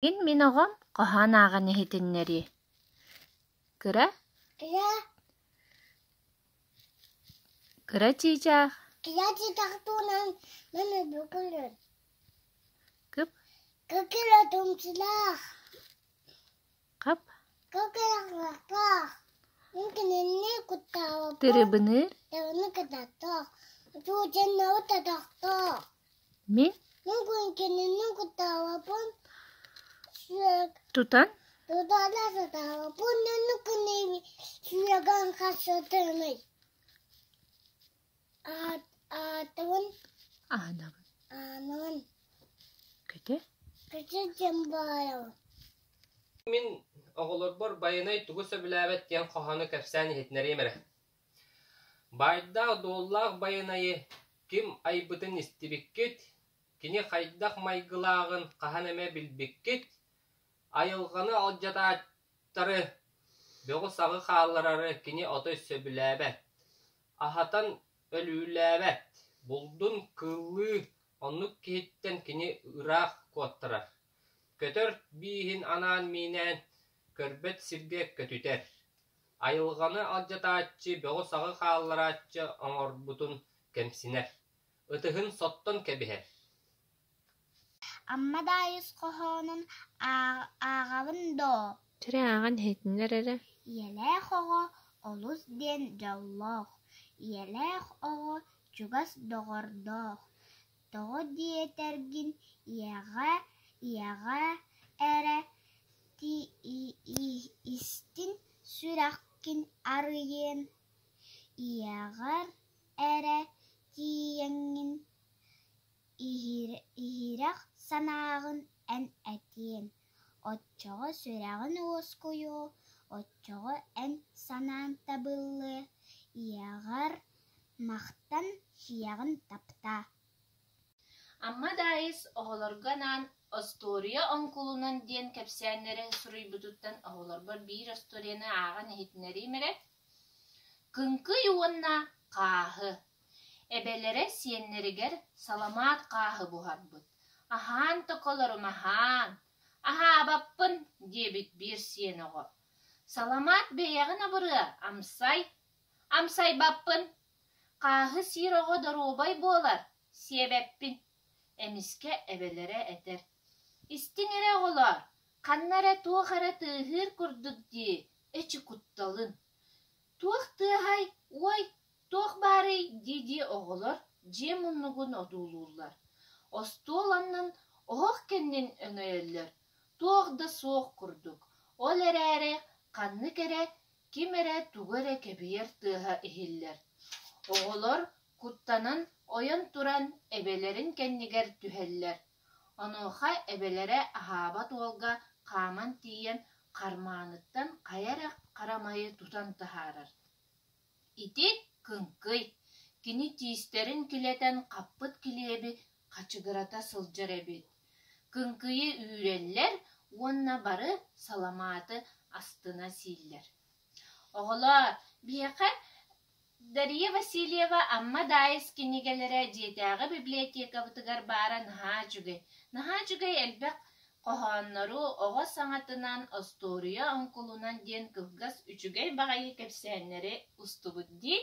Мин мин оҕом хоһоон ааҕан иһитиннэриэ Кыра Кыра Кыра чыычаах Кыра чыычаах туһунан мин өйдөбүл Кып Кыкыра тумсулаах Хап Кыкырахлаах Мин кинини куттаабаппын Тырыбыныыр Тырыбыны кытаттаах Чуучаннары татахтаах Мин Мин кинини куттаабаппын Тутан Тутала сатаабаппын Оннук кинини сүрэҕин хасытыный Аатабын Аһынабын Аанабын Көтө Көтө диэн баайабын Мин оҕолорбор Байанай тугу сөбүлээбэт диэн хоһоону кэпсээн иһитиннэриэм эрэ. Баайдаах-дуоллаах Байанайы ким айбытын истибиккит, кини хайдах майгылааҕын хаһан эмэ билбиккит, айылҕаны алдьатааччылары, бөҕү-саҕы хаалларары кини отой сөбүлээбэт, аһатан өлүүлээбэт, булдун кыыллыы оннук киһиттэн кини ыраах куоттарар, көтөр бииһин анаан-миинээн көрбөт сиргэ көтүтэр, айылҕаны алдьатааччы бөҕү-саҕы хаалларааччы оҥорбутун кэмсинэр, ытыһын соттон кэбиһэр Амма Даайыс хоһоонун ааҕабын дуо? Чэ ааҕан иһитиннэр эрэ Ийэлээх оҕо олус диэн дьоллоох, ийэлээх оҕо чугас доҕордоох. Тоҕо диэтэргин ийэҕэ ийэҕэ эрэ истин сүрэххин арыйыан, ийэҕэр эрэ тиийэҥҥин Иһирэх санааҕын эн этиэҥ, оччоҕо сүрэҕин уоскуйуо, оччоҕо эн санаан табыллыа, ийэҕэр махтан, ийэҕин таптаа Амма Даайыс оҕолорго анаан «Остуоруйа оҥкулунан» диэн кэпсээннэри суруйбутуттан оҕолорбор биир остуоруйаны ааҕан иһитиннэриим эрэ. Кыҥкый уонна хааһы Эбэлэрэ сиэннэригэр саламаат хааһы буһарбыт: «Аһаан токолорум, аһаан, аһаабаппын» диэбит биир сиэн оҕо. «Саламаат бэйэҕин абырыа, амсай». «Амсайбаппын, хааһы сиир оҕо доруобай буолар, сиэбэппин» Эмискэ эбэлэрэ этэр: «Истиҥ эрэ оҕолоор, ханна эрэ туох эрэ тыаһыыр курдук дии, эчи кутталын». «Туох тыаһай, уой, Туох баарый дии-дии оҕолор дьиэ муннугун одуулууллар, остуол аннын, оһох кэннин өҥөйөллөр, туох да суох курдук, ол эрээри ханнык эрэ, ким эрэ тугу эрэ кэбийэр тыаһа иһиллэр. Оҕолор куттанан ойон туран эбэлэрин кэннигэр түһэллэр, онуоха эбэлэрэ аһаабат уолга хааман тиийэн хармааныттан хайа эрэ харамайы тутан таһаарар. Ити Кыҥкый, кини тиистэрин килэтэн хаппыт килиэби хачыгырата сылдьар эбит. Кыҥкыйы үүрэллэр уонна бары саламааты астына сииллэр. Оҕолоор, биһиэхэ Дария Васильева Амма Даайыс кинигэлэрэ дьиэтээҕи библиотекабытыгар баара наһаа үчүгэй. Наһаа үчүгэй элбэх Хоһооннору оҕо саҥатынан, остуоруйа оҥкулунан диэн кылгас үчүгэй баҕайы кэпсээннэри устубут дии.